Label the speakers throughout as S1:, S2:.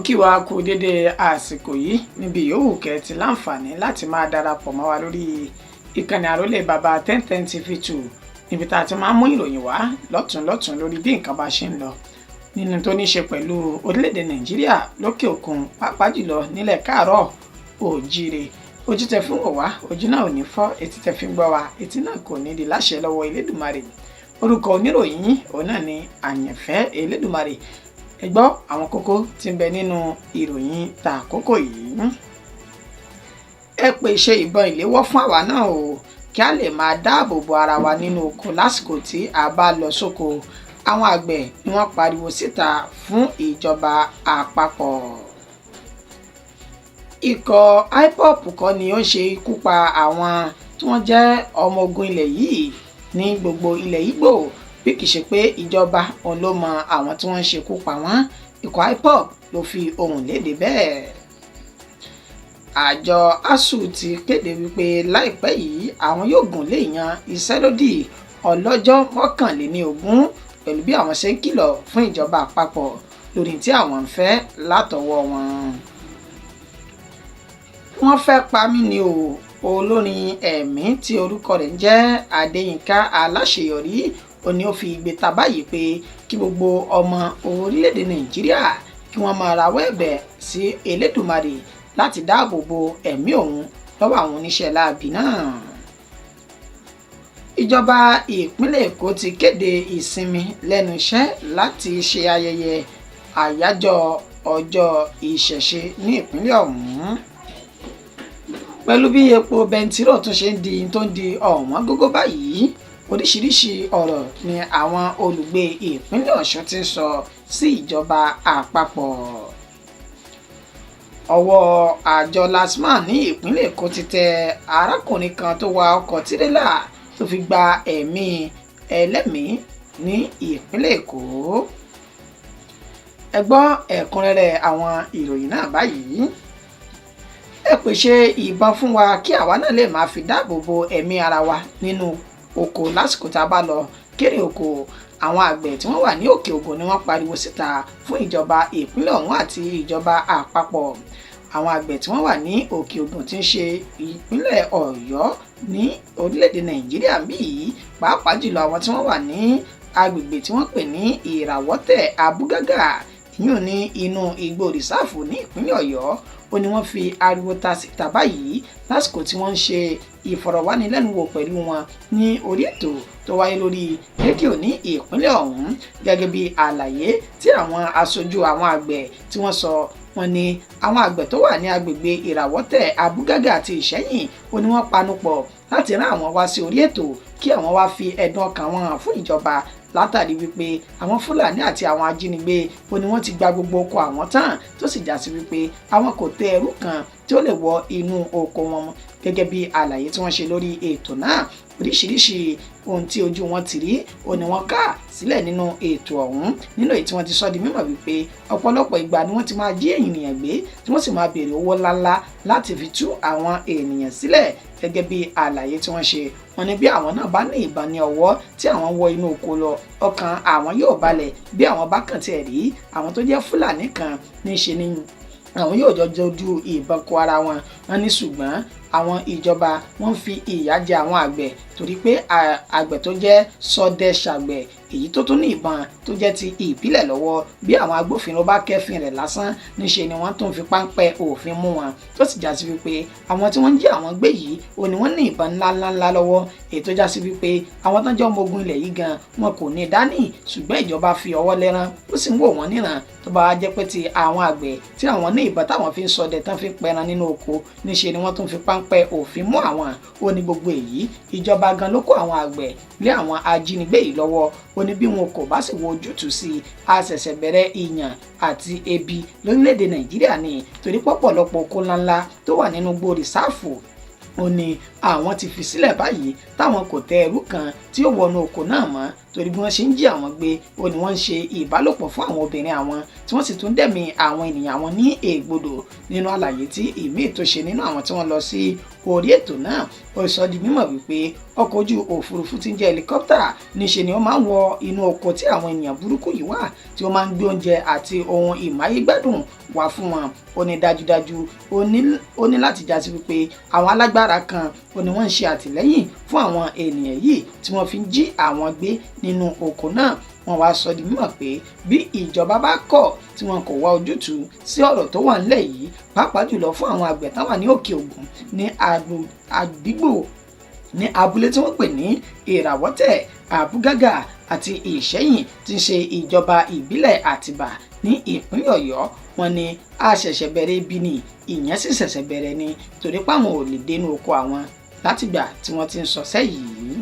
S1: Kí wa kú dédé àsìkò yìí níbi yòówù kẹ́ ti láǹfààní láti máa darapọ̀ mọ́ wa lórí ìkànnì àrólé bàbá 1010 TV 2, níbi tá a ti máa ń mú ìròyìn wá lọ́tùn lọ́tùn lórí bí nǹkan bá ṣe ń lọ nínú tó ní ṣe pẹ̀lú orílẹ̀-èdè Nàìjíríà, lókè òkun, pàápàá jùlọ nílẹ̀ káàárọ̀ òjíire. Ojú tẹ fún wò wá, ojú náà ò ní fọ́. Etí tẹ fi ń gbọ́ wa, etí náà kò ní di láṣẹ lọ́wọ́ Elédùmarè. Orúkọ oníròyìn yín òun náà ni Àyànfẹ́ Elédùmarè. Ẹ gbọ́ àwọn kókó tí ń bẹ nínú ìròyìn tàkókò yìí. Ẹ pèsè ìbọn ìléwọ́ fún àwa náà o, kí a lè máa dáàbò bo ara wa nínú oko lásìkò tí a bá lọ sóko. Àwọn àgbẹ̀ ni wọ́n pariwo síta fún ìjọba àpapọ̀. Ikọ̀ IPOB kọ́ ni ó ń ṣe ikú pa àwọn tí wọ́n jẹ́ ọmọ ogun ilẹ̀ yìí ní gbogbo ilẹ̀ Ìgbò, bí kì í ṣe pé ìjọba òun ló mọ àwọn tí wọ́n ń ṣekú pa wọ́n. Ikọ̀ IPOB ló fi ohùn léde bẹ́ẹ̀. Àjọ ASUU ti kéde wípé láìpẹ́ yìí, àwọn yóò gùn lé ìyan ìṣẹ́lódì ọlọ́jọ́ 21, pẹ̀lú bí àwọn ṣe ń kìlọ̀ fún ìjọba àpapọ̀ lórí tí àwọn ń fẹ́ látọwọ́ wọn. Wọ́n fẹ́ pa mí ni o. Olórin ẹ̀mí tí orúkọ rẹ̀ ń jẹ́ Adéyínká Aláṣeyọrí ó ní ó fi igbe ta báyìí pé kí gbogbo ọmọ orílẹ̀-èdè Nàìjíríà kí wọ́n máa rawọ́ ẹ̀bẹ̀ sí Elédùmarè láti dáàbò bo ẹ̀mí òun lọ́wọ́ àwọn oníṣẹ́ láabi náà. Ìjọba ìpínlẹ̀ Èkó ti kéde ìsinmi lẹ́nu iṣẹ́ láti ṣe ayẹyẹ àyájọ́ ọjọ́ ìṣẹ̀ṣe ní ìpínlẹ̀ ọ̀hún. Pẹ̀lú bí epo bẹntiró tún ṣe ń di tó ń di ọ̀wọ́n gógó báyìí, oríṣiríṣi ọ̀rọ̀ ni àwọn olùgbé ìpínlẹ̀ Ọ̀ṣun ti ń sọ sí ìjọba àpapọ̀. Ọwọ́ àjọ LASTMA ní ìpínlẹ̀ Èkó ti tẹ arákùnrin kan tó wa ọkọ̀ tirẹ́là tó fi gba ẹ̀mí ẹlẹ́mìí ní ìpínlẹ̀ Èkó. Ẹ gbọ́ ẹ̀kúnrẹ́rẹ́ àwọn ìròyìn náà báyìí. Ẹ pèsè ìbọn fún wa kí àwa náà lè máa fi dáàbò bo ẹ̀mí ara wa nínú oko lásìkò tá a bá lọ kéré oko. Àwọn àgbẹ̀ tí wọ́n wà ní Òkè Ògùn ni wọ́n pariwo síta fún ìjọba ìpínlẹ̀ ọ̀hún àti ìjọba àpapọ̀. Àwọn àgbẹ̀ tí wọ́n wà ní Òkè Ògùn, tí ń ṣe ìpínlẹ̀ Ọ̀yọ́ ní orílẹ̀-èdè Nàìjíríà bíi, pàápàá jùlọ àwọn tí wọ́n wà ní agbègbè tí wọ́n pè ní Ìràwọ́tẹ̀ Abúgágà, ìyún ní inú igbó rìsáàfù ní ìpínlẹ̀ Ọ̀yọ́, ó ní wọ́n fi ariwo ta síta báyìí lásìkò tí wọ́n ń ṣe ìfọ̀rọ̀wánilẹ́nuwò pẹ̀lú wọn ní orí ètò tó wáyé lórí rédíò ní ìpínlẹ̀ ọ̀hún. Gẹ́gẹ́ bí àlàyé tí àwọn aṣojú àwọn àgbẹ̀ tí wọ́n sọ, wọ́n ní àwọn àgbẹ̀ tó wà ní agbègbè Ìràwọ́tẹ̀ Abúgágà àti Ìṣẹ́yìn ó ní wọ́n panupọ̀ láti rán àwọn wá sí orí ètò kí àwọn wá fi ẹ̀dùn ọkàn wọn hàn fún ìjọba, látàrí wípé àwọn Fúlàní àti àwọn ajínigbé ó ní wọ́n ti gba gbogbo oko àwọn tán, tó sì já sí wípé àwọn kò tẹ ẹrú kan tí ó lè wọ inú oko wọn. Gẹ́gẹ́ bí àlàyé tí wọ́n ṣe lórí ètò náà, oríṣiríṣi ohun tí ojú wọn ti rí ó ní wọ́n kà sílẹ̀ nínú ètò ọ̀hún, nínú èyí tí wọ́n ti sọ di mímọ̀ wípé ọ̀pọ̀lọpọ̀ ìgbà ni wọ́n ti máa jí ènìyàn gbé, tí wọ́n sì máa béèrè owó ńláńlá láti fi tú àwọn ènìyàn sílẹ̀. Gẹ́gẹ́ bí àlàyé tí wọ́n ṣe, wọ́n ní bí àwọn náà bá ní ìbọn ní ọwọ́ tí àwọn wọ inú oko lọ, ọkàn àwọn yóò balẹ̀. Bí àwọn bá kàn tiẹ̀ rí àwọn tó jẹ́ Fúlàní kan, níṣe ni àwọn yóò jọ dojú ìbọn kọ ara wọn. Wọ́n ní ṣùgbọ́n àwọn ìjọba, wọ́n fi ìyà jẹ àwọn àgbẹ̀, torí pé àgbẹ̀ tó jẹ́ ṣọdẹ-ṣàgbẹ̀, èyí tó tún ní ìbọn tó jẹ́ ti ìbílẹ̀ lọ́wọ́, bí àwọn agbófinró bá kẹ́fìn rẹ̀ lásán, níṣe ni wọ́n tún fi páńpẹ́ òfin mú wọn, tó sì já sí wípé àwọn tí wọ́n ń jí àwọn gbé yìí ó ní wọ́n ní ìbọn ńláńláńlá lọ́wọ́, èyí tó já sí wípé àwọn tó ń jẹ́ ọmọ ogun ilẹ̀ yìí gan wọn kò ní dání, ṣùgbọ́n ìjọba fi ọwọ́ lẹ́rán, ó sì ń wò wọ́n níran. Tó bá wá jẹ́ pé ti àwọn àgbẹ̀ tí àwọn ní ìbọn táwọn fi ń ṣọdẹ, tán fi ń pẹran nínú oko, níṣe ni wọ́n tún fi páńpẹ́ òfin mú àwọn. Ó ní gbogbo èyí, ìjọba gan ló kó àwọn àgbẹ̀ lé àwọn ajínigbé yìí lọ́wọ́. Ó ní bí wọn kò bá sì wo ojútùú sí i, a ṣẹ̀ṣẹ̀ bẹ̀rẹ̀ ìyàn àti ebi lórílẹ̀‐èdè Nàìjíríà ni, torí pọ̀pọ̀lọpọ̀ oko ńláńlá tó wà nínú igbó rìsáàfù. Ó ní àwọn ti fi sílẹ̀ báyìí, táwọn kò tẹ ẹrú kan tí ó wọnú oko náà mọ́, torí bí wọ́n ṣe ń jí àwọn gbé, ó ní wọ́n ń ṣe ìbálòpọ̀ fún àwọn obìnrin àwọn, tí wọ́n sì tún dẹ̀mí àwọn ènìyàn àwọn ní ègbodò. Nínú àlàyé tí ìmíì tó ṣe nínú àwọn tí wọ́n lọ sí orí ètò náà, ó sọ di mímọ̀ wípé ọkọ̀ ojú òfurufú tí ń jẹ́ helicopter níṣe ni ó máa ń wọ inú oko tí àwọn ènìyàn burúkú yìí wà, tí ó máa ń gbé oúnjẹ àti ohun ìmáyégbádùn wá fún wọn. Ó ní dájúdájú, ó ní láti jásí wípé àwọn alágbára kan ó ní wọ́n ń ṣe àtìlẹ́yìn fún àwọn ènìyàn yìí tí wọ́n fi ń jí àwọn gbé nínú oko náà. Wọ́n wá sọ di mímọ̀ pé bí ìjọba bá kọ̀ tí wọn kò wá ojútùú sí ọ̀rọ̀ tó wà nílẹ̀ yìí, pàápàá jùlọ fún àwọn àgbẹ̀ táwọn wà ní Òkè Ògùn ní àdúgbò ní abúlé tí wọ́n pè ní Ìràwọ́tẹ̀, Àbúgàgà àti Ìṣẹ́yìn, tí ń ṣe ìjọba ìbílẹ̀ Àtìbà ní ìpínlẹ̀ Ọ̀yọ́, wọn ni a ṣẹ̀ṣẹ̀ bẹ̀rẹ̀ ibi ni ìyẹn sì ṣẹ̀ṣẹ̀ bẹ̀rẹ̀ ni, torí páwọn ò lè dénú oko àwọn látìgbà tí wọ́n ti ń sọsẹ́ yìí.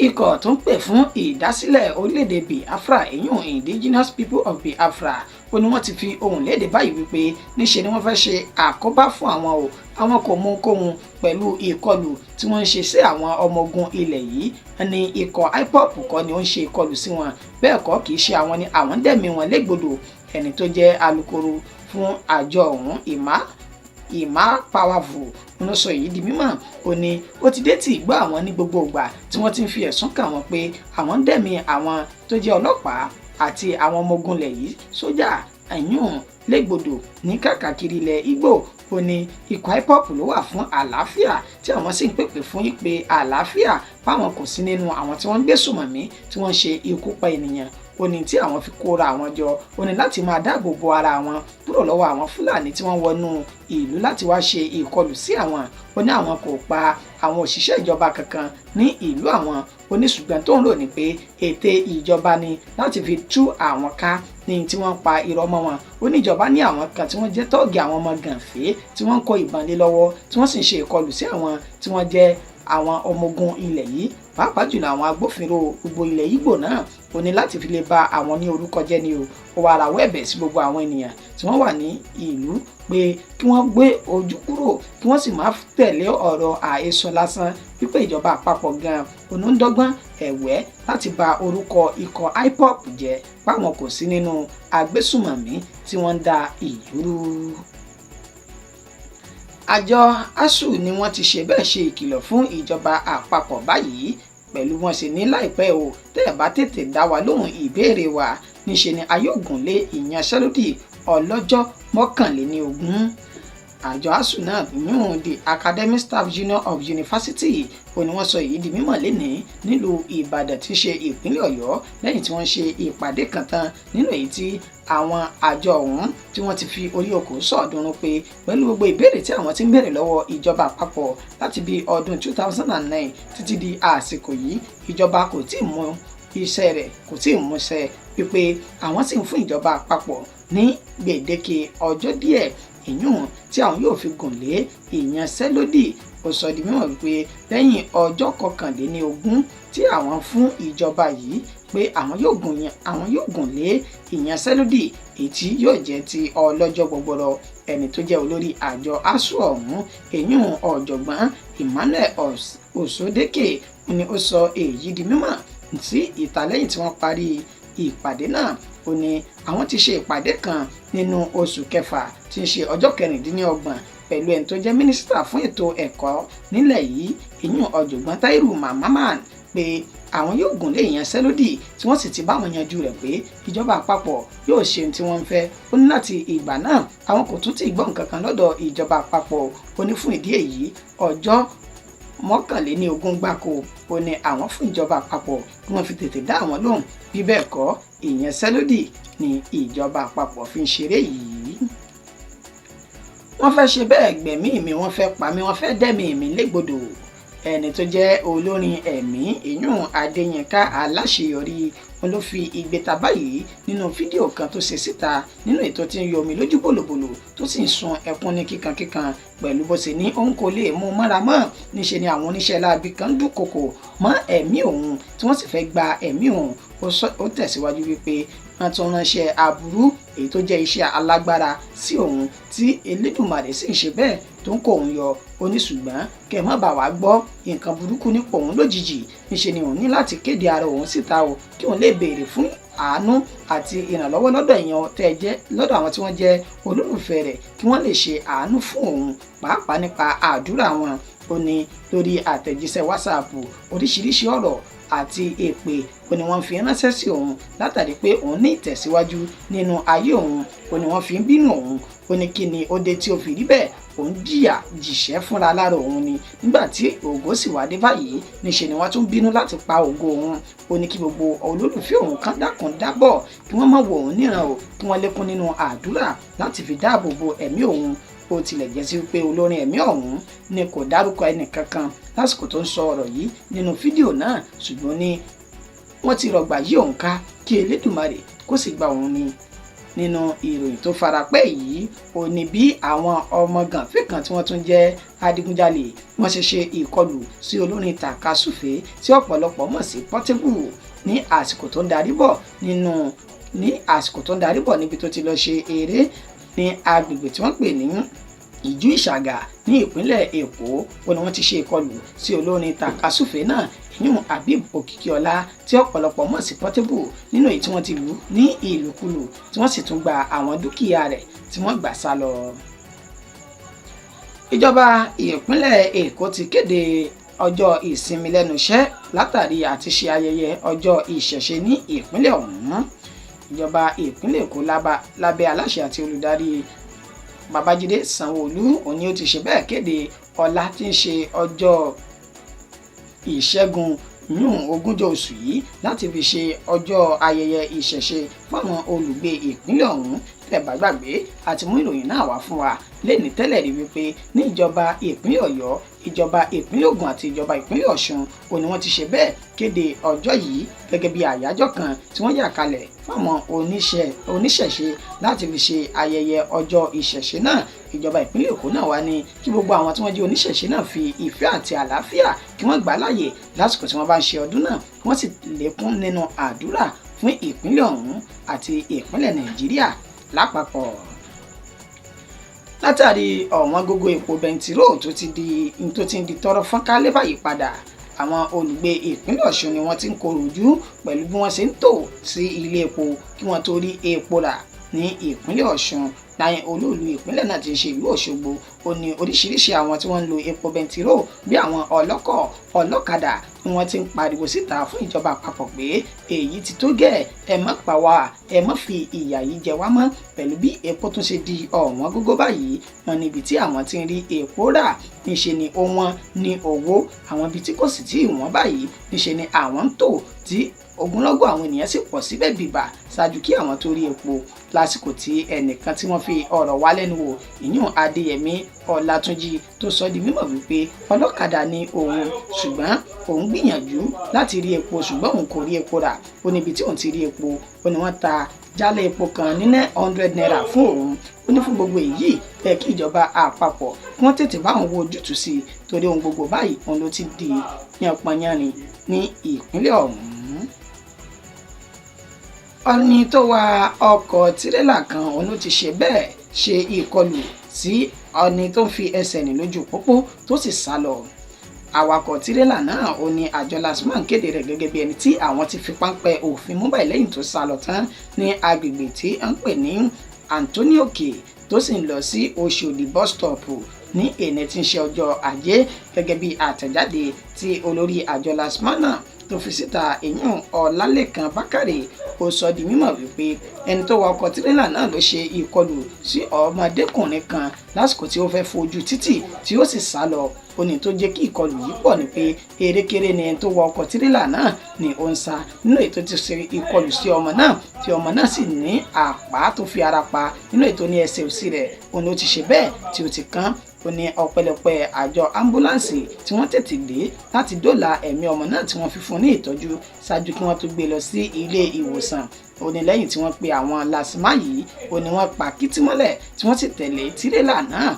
S1: Ikọ̀ tó ń pè fún ìdásílẹ̀ orílẹ̀-èdè Biafra, èyún Indigenous People of Biafra, ó ní wọ́n ti fi ohùn léde báyìí wípé níṣe ni wọ́n fẹ́ ṣe àkóbá fún àwọn o, àwọn kò mú kóhun pẹ̀lú ìkọlù tí wọ́n ń ṣe sí àwọn ọmọ ogun ilẹ̀ yìí. Ní ikọ̀ IPOB kọ́ ni ó ń ṣe ìkọlù sí wọn, bẹ́ẹ̀ kọ́, kì í ṣe àwọn ni àwọn ń dẹ̀mí wọn légbodò. Ẹni tó jẹ́ alukoro fún àjọ ọ̀hún, Emma Powerful, ló sọ èyí di mímọ̀. Ó ní ó ti dé tí ìgbọ́ àwọn ní gbogbo ìgbà tí wọ́n ti ń fi ẹ̀sùn kàn wọ́n pé àwọn ń dẹ̀mí àwọn tó jẹ́ ọlọ́pàá àti àwọn ọmọ ogun ilẹ̀ yìí, sójà ẹ̀yún, légbodò ní kàkàkiri ilẹ̀ Ìgbò. Ó ní ikọ̀ IPOB ló wà fún àlàáfíà, tí àwọn sì ń pèpè fún ìpè àlàáfíà, fáwọn kò sí nínú àwọn tí wọ́n ń gbé sùmọ̀mí, tí wọ́n ń ṣe ikú pa ènìyàn. Ó ní tí àwọn fi kóra àwọn jọ, ó ní láti máa dáàbò bo ara wọn kúrò lọ́wọ́ àwọn Fúlàní tí wọ́n wọnú ìlú láti wá ṣe ìkọlù sí àwọn. Ó ní àwọn kò pa àwọn òṣìṣẹ́ ìjọba kankan ní ìlú àwọn. Ó ní ṣùgbọ́n tó ń rò ní pé ète ìjọba ni láti fi tú àwọn ká ní tí wọ́n pa irọ́ mọ́ wọn. Ó ní ìjọba ní àwọn kan tí wọ́n jẹ́ tọ́ọ̀gì, àwọn ọmọ gànfẹ́ tí wọ́n ń kó ìbọn lé lọ́wọ́, tí wọ́n sì ń ṣe ìkọlù sí àwọn tí wọ́n jẹ́ àwọn ọmọ ogun ilẹ̀ yìí, pàápàá jùlọ àwọn agbófinró gbogbo ilẹ̀ Ìgbò náà. Ó ní láti fi lè ba àwọn ní orúkọ jẹ́ ni o. Ó wá rawọ́ ẹ̀bẹ̀ sí gbogbo àwọn ènìyàn tí wọ́n wà ní ìlú pé kí wọ́n gbé ojú kúrò, kí wọ́n sì má tẹ̀lé ọ̀rọ̀ àhesọ lásán wípé ìjọba àpapọ̀ gan onúndọ́gbọ́n ẹ̀wẹ́ láti ba orúkọ ikọ̀ IPOB jẹ́, páwọn kò sí nínú agbésùmọ̀mí tí wọ́n ń da ìlú rú. Àjọ ASUU ni wọ́n ti ṣe bẹ́ẹ̀ ṣe ìkìlọ̀ fún ìjọba àpapọ̀ báyìí pẹ̀lú wọn sì ní láìpẹ́ o, tẹ́ ẹ̀ bá tètè dá wa lóhùn ìbéèrè wa, níṣe ni a yóò gùn lé ìyanṣẹ́lódì ọlọ́jọ́ 21. Àjọ ASUU náà yún the Academic Staff Union of University, ó ní wọ́n sọ èyí di mímọ̀ lénìí nílùú Ìbàdàn tí í ṣe ìpínlẹ̀ Ọ̀yọ́, lẹ́yìn tí wọ́n ṣe ìpàdé kan tán, nínú èyí tí àwọn àjọ ọ̀hún tí wọ́n ti fi orí okòó sọ̀ọ́dúnrún pé pẹ̀lú gbogbo ìbéèrè tí àwọn ti ń béèrè lọ́wọ́ ìjọba àpapọ̀ láti bí ọdún 2009 títí di àsìkò yìí, ìjọba kò tí ì mú iṣẹ́ rẹ̀, kò tí ì múṣẹ, wípé àwọn sì ń fún ìjọba àpapọ̀ ní gbèdéke ọjọ́ díẹ̀ ìyún tí àwọn yóò fi gùn lé ìyanṣẹ́lódì. Ó sọ di mímọ̀ wípé lẹ́yìn ọjọ́ 21 tí àwọn fún ìjọba yìí pé àwọn yóò gùn lé ìyanṣẹ́lódì, èyí tí yóò jẹ́ ti ọlọ́jọ́ gbọgbọrọ. Ẹni tó jẹ́ olórí àjọ ASUU ọ̀hún, èyún ọ̀jọ̀gbọ́n Emmanuel Osodeke, ni ó sọ èyí di mímọ̀ sí ìta lẹ́yìn tí wọ́n parí ìpàdé náà. Ó ní àwọn ti ṣe ìpàdé kan nínú oṣù kẹfà tí ń ṣe ọjọ́ 26 pẹ̀lú ẹni tó jẹ́ mínísítà fún ètò ẹ̀kọ́ nílẹ̀ yìí, ìyún ọ̀jọ̀gbọ́n Táírù Mamman, pé àwọn yóò gùn lé ìyanṣẹ́lódì, tí wọ́n sì ti bá wọn yanjú rẹ̀ pé ìjọba àpapọ̀ yóò ṣe ohun tí wọ́n ń fẹ́. Ó ní láti ìgbà náà, àwọn kò tún ti gbọ́ nǹkan kan lọ́dọ̀ ìjọba àpapọ̀. Ó ní fún ìdí èyí, ọjọ́ 21 gbáko ó ní àwọn fún ìjọba àpapọ̀ kí wọ́n fi tètè dá àwọn lóhùn, bí bẹ́ẹ̀ kọ́, ìyanṣẹ́lódì ni ìjọba àpapọ̀ fi ń ṣeré yìí. Wọ́n fẹ́ ṣe bẹ́ẹ̀ gbẹ̀mí mi, wọ́n fẹ́ pa mí, wọ́n fẹ́ dẹ́mi mi légbodò. Ẹni tó jẹ́ olórin ẹ̀mí, ìyún Adéyínká Aláṣeyọrí, wọn ló fi igbe ta báyìí nínú fídíò kan tó ṣe síta, nínú ètò tí ń yọ omi lójú bòlòbòlò, tó sì ń sun ẹkún ní kíkankíkan pẹ̀lú bó ṣe ní òun kò lè mú mọ́ra mọ́, níṣe ni àwọn oníṣẹ́ láabi kan ń dúnkokò mọ́ ẹ̀mí òun, tí wọ́n sì fẹ́ gba ẹ̀mí òun. Ó tẹ̀síwájú wípé wọ́n tún ránṣẹ́ aburú èyí tó jẹ́ iṣẹ́ alágbára sí òun tí Elédùmarè sì ń ṣe bẹ́ẹ̀ tó ń kó òun yọ. Ó ní ṣùgbọ́n kẹ́ ẹ má bà wá gbọ́ nǹkan burúkú nípa òun lójijì, níṣe ni òun ní láti kéde ara òun síta o, kí òun lè béèrè fún àánú àti ìrànlọ́wọ́ lọ́dọ̀ èèyàn tẹ́ ẹ jẹ́, lọ́dọ̀ àwọn tí wọ́n jẹ́ olólùfẹ́ rẹ̀, kí wọ́n lè ṣe àánú fún òun, pàápàá nípa àdúrà wọn. Ó ní lórí àtẹ̀jíṣẹ́ WhatsApp, oríṣiríṣi ọ̀rọ̀ àti èpè ó ní wọ́n fi ránṣẹ́ sí òun látàrí pé òun ní ìtẹ̀síwájú nínú ayé òun. Ó ní wọ́n fi ń bínú òun. Ó ní kí ni ó dé tí ó fi rí bẹ́ẹ̀? Òun jìyà jìṣẹ́ fúnra lára òun ni. Nígbà tí ògo sì wá dé báyìí, níṣe ni wọ́n tún bínú láti pa ògo òun. Ó ní kí gbogbo olólùfẹ́ òun kan dákun dábọ̀, kí wọ́n má wo òun níran o, kí wọ́n lékún nínú àdúrà láti fi dáàbò bo ẹ̀mí òun. Ó tilẹ̀ jẹ́ sí pé olórin ẹ̀mí ọ̀hún ni kò dárúkọ ẹnì kankan lásìkò tó ń sọ ọ̀rọ̀ yìí nínú fídíò náà, ṣùgbọ́n ní wọ́n ti rọ̀gbà yí òun ká, kí Elédùmarè kó sì gba òun ni. Nínú ìròyìn tó farapẹ́ yìí, ó ní bí àwọn ọmọ gànfẹ́ kan tí wọ́n tún jẹ́ adigunjalè wọ́n ṣe ṣe ìkọlù sí olórin tàkasúfèé tí ọ̀pọ̀lọpọ̀ mọ̀ sí Portable ní àsìkò tó ń darí bọ̀ nínú ní àsìkò tó ń darí bọ̀ níbi tó ti lọ ṣe eré ní agbègbè tí wọ́n pè ní Ìjú Ìṣàgà ní ìpínlẹ̀ Èkó. Ó ní wọ́n ti ṣe ìkọlù sí olórin tàkasúfèé náà, ìyún Habib Òkìkíọlá tí ọ̀pọ̀lọpọ̀ mọ̀ sí Portable, nínú èyí tí wọ́n ti lù ní ìlùkulù, tí wọ́n sì tún gba àwọn dúkìá rẹ̀ tí wọ́n gbà sá lọ. Ìjọba ìpínlẹ̀ Èkó ti kéde ọjọ́ ìsinmi lẹ́nu iṣẹ́ látàrí àti ṣe ayẹyẹ ọjọ́ ìṣẹ̀ṣe ní ìpínlẹ̀ ọ̀hún. Ìjọba ìpínlẹ̀ Èkó lábẹ́ aláṣẹ àti olùdarí Babájídé Sanwó-Olú òní ó ti ṣe bẹ́ẹ̀ kéde ọ̀la tí ń ṣe ọjọ́ Ìṣẹ́gun yún 20 oṣù yìí láti fi ṣe ọjọ́ ayẹyẹ ìṣẹ̀ṣe fáwọn olùgbé ìpínlẹ̀ ọ̀hún. Tẹ́ bá gbàgbé, àti mú ìròyìn náà wá fún wa lẹ́ni tẹ́lẹ̀ rí wípé ní ìjọba ìpínlẹ̀ Ọ̀yọ́, ìjọba ìpínlẹ̀ Ògùn àti ìjọba ìpínlẹ̀ Ọ̀ṣun òní wọ́n ti ṣe bẹ́ẹ̀ kéde ọjọ́ yìí gẹ́gẹ́ bí àyájọ́ kan tí wọ́n yà kalẹ̀ fáwọn oníṣẹ̀ṣe láti fi ṣe ayẹyẹ ọjọ́ ìṣẹ̀ṣe náà. Ìjọba ìpínlẹ̀ Èkó náà wá ní kí gbogbo àwọn tí wọ́n jẹ́ oníṣẹ̀ṣe náà fi ìfẹ́ àti àlàáfíà kí wọ́n gbà láàyè lásìkò tí wọ́n bá ń ṣe ọdún náà, kí wọ́n sì lékún nínú àdúrà fún ìpínlẹ̀ ọ̀hún àti ìpínlẹ̀ Nàìjíríà lápapọ̀. Látàrí ọ̀wọ́n gógó epo bẹntiró tó ti ń di tọ́rọ́ fọ́nkálẹ̀ báyìí padà, àwọn olùgbé ìpínlẹ̀ Ọ̀ṣun ni wọ́n ti ń korò ojú pẹ̀lú bí wọ́n ṣe ń tò sí ilé epo kí wọ́n tó rí epo rà ní ìpínlẹ̀ Ọ̀ṣun. Láyé olóòlù ìpínlẹ̀ náà ti ṣe ìlú Òṣogbo, ó ní oríṣiríṣi àwọn tí wọ́n ń lo epo bẹntiró bí àwọn ọlọ́kọ̀, ọlọ́kadà ni wọ́n ti ń pariwo síta fún ìjọba àpapọ̀ pé èyí ti tó gẹ́, ẹ má pa wá, ẹ má fi ìyà yìí jẹ wá mọ́ pẹ̀lú bí epo tún ṣe di ọ̀wọ́n gógó báyìí. Wọ́n níbi tí àwọn ti ń rí epo rà níṣe ni ó wọ́n ní owó, àwọn ibi tí kò sì tí ì wọ́n báyìí níṣe ni àwọn ń tò tí ogunlọ́gọ̀ àwọn ènìyàn sì pọ̀ síbẹ̀ bìbà ṣáájú kí àwọn tó rí epo. Lásìkò tí ẹnìkan tí wọ́n fi ọ̀rọ̀ wá lẹ́nu wò, ìyún Adéyẹmí Ọlátúnjí, tó sọ di mímọ̀ wípé ọlọ́kadà ni òun, ṣùgbọ́n òun gbìyànjú láti rí epo ṣùgbọ́n òun kò rí epo rà. Ó níbi tí òun ti rí epo, ó ní wọ́n ta jálẹ̀ epo kan ní 900 naira fún òun. Ó ní fún gbogbo èyí ẹ kí ìjọba àpapọ̀ kí wọ́n tètè bá òun wo ojútùú sí i, torí ohun gbogbo báyìí òun ló ti di yánpọnyánrin ní ìpínlẹ̀ ọ̀hún. Ọni tó wa ọkọ̀ tirẹ́là kan òun ló ti ṣe bẹ́ẹ̀ ṣe ìkọlù sí ọni tó ń fi ẹsẹ̀ rìn lójú pópó tó sì sá lọ. Awakọ̀ tirẹ́là náà ó ní àjọ LASTMA kéde rẹ̀ gẹ́gẹ́ bí ẹni tí àwọn ti fi páńpẹ́ òfin mú báyìí lẹ́yìn tó sá lọ tán ní agbègbè tí ń pè ní Anthony Òkè tó sì ń lọ sí Òṣòdì bus stop ní èní tí ń ṣe ọjọ́ Ajé, gẹ́gẹ́ bí àtẹ̀jáde tí olórí àjọ LASTMA náà tó fi síta, ìyún Ọlálékan Bákàrè. Ó sọ di mímọ̀ wípé ẹni tó wa ọkọ̀ tirẹ́là náà ló ṣe ìkọlù sí ọmọdékùnrin kan lásìkò tí ó fẹ́ fojú títì tí ó sì sá lọ. Ó ní tó jẹ́ kí ìkọlù yìí pọ̀ ni pé erékéré ni ẹni tó wa ọkọ̀ tirẹ́là náà ni ó ń sá, nínú ètò tí ṣe ìkọlù sí ọmọ náà tí ọmọ náà sì ní àpá tó fi ara pa, nínú ètò ní ẹsẹ̀ òsì rẹ̀ òun ló ti ṣe bẹ́ẹ̀ tí ó ti kán. Ó ní ọpẹ́lọpẹ́ àjọ ambulance tí wọ́n tètè dé láti dóòlà ẹ̀mí ọmọ náà tí wọ́n fi fún ní ìtọ́jú ṣáájú kí wọ́n tó gbé lọ sí ilé ìwòsàn. Ó ní lẹ́yìn tí wọ́n pe àwọn LASTMA yìí, ó ní wọ́n pa kìtì mọ́lẹ̀ tí wọ́n sì tẹ̀lé tirẹ́là náà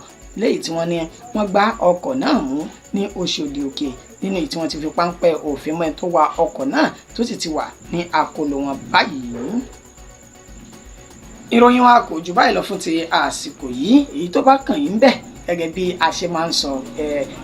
S1: lẹ́yìn tí wọ́n ní wọ́n gbá ọkọ̀ náà mú ní Òṣòdì Òkè, nínú èyí tí wọ́n ti fi páńpẹ́ òfin mọ́ ẹni tó wa ọkọ̀ náà tó sì ti wà ní àkólò wọn báyìí. Ìròyìn wa kò jù báyìí lọ fún ti àsìkò yìí. Èyí tó bá kàn yín bẹ́ẹ̀, gẹ́gẹ́ bí a ṣe máa ń sọ,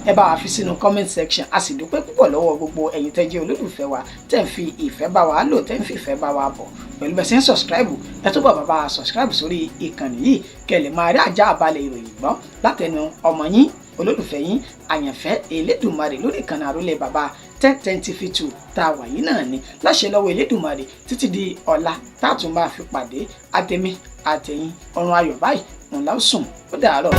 S1: ẹ bá wa fi sínú comment section. A sì dúpẹ́ púpọ̀ lọ́wọ́ gbogbo ẹ̀yin tẹ́ jẹ́ olólùfẹ́ wa, tẹ́ ń fi ìfẹ́ bá wa lò, tẹ́ ń fi ìfẹ́ bá wa bọ̀ pẹ̀lú bẹ́ẹ̀ ṣe ń subscribe. Ẹ túbọ̀ bá wa subscribe sórí ìkànnì yìí, kẹ́ lè máa rí àjà àbalẹ̀ ìròyìn gbọ́ látẹnu ọmọ yín, olólùfẹ́ yín, àyànfẹ́ Elédùmarè, lórí ìkànnì àrólé bàbá 1010 TV 2 tá a wà yìí náà ni. Láṣẹ lọ́wọ́ Elédùmarè, títí di ọ̀la tá a tún máa fi pàdé, àtẹ̀mí àtẹ̀yìn, ọ̀run ayọ̀ báyìí òun la ó sùn. Ó dàárọ̀.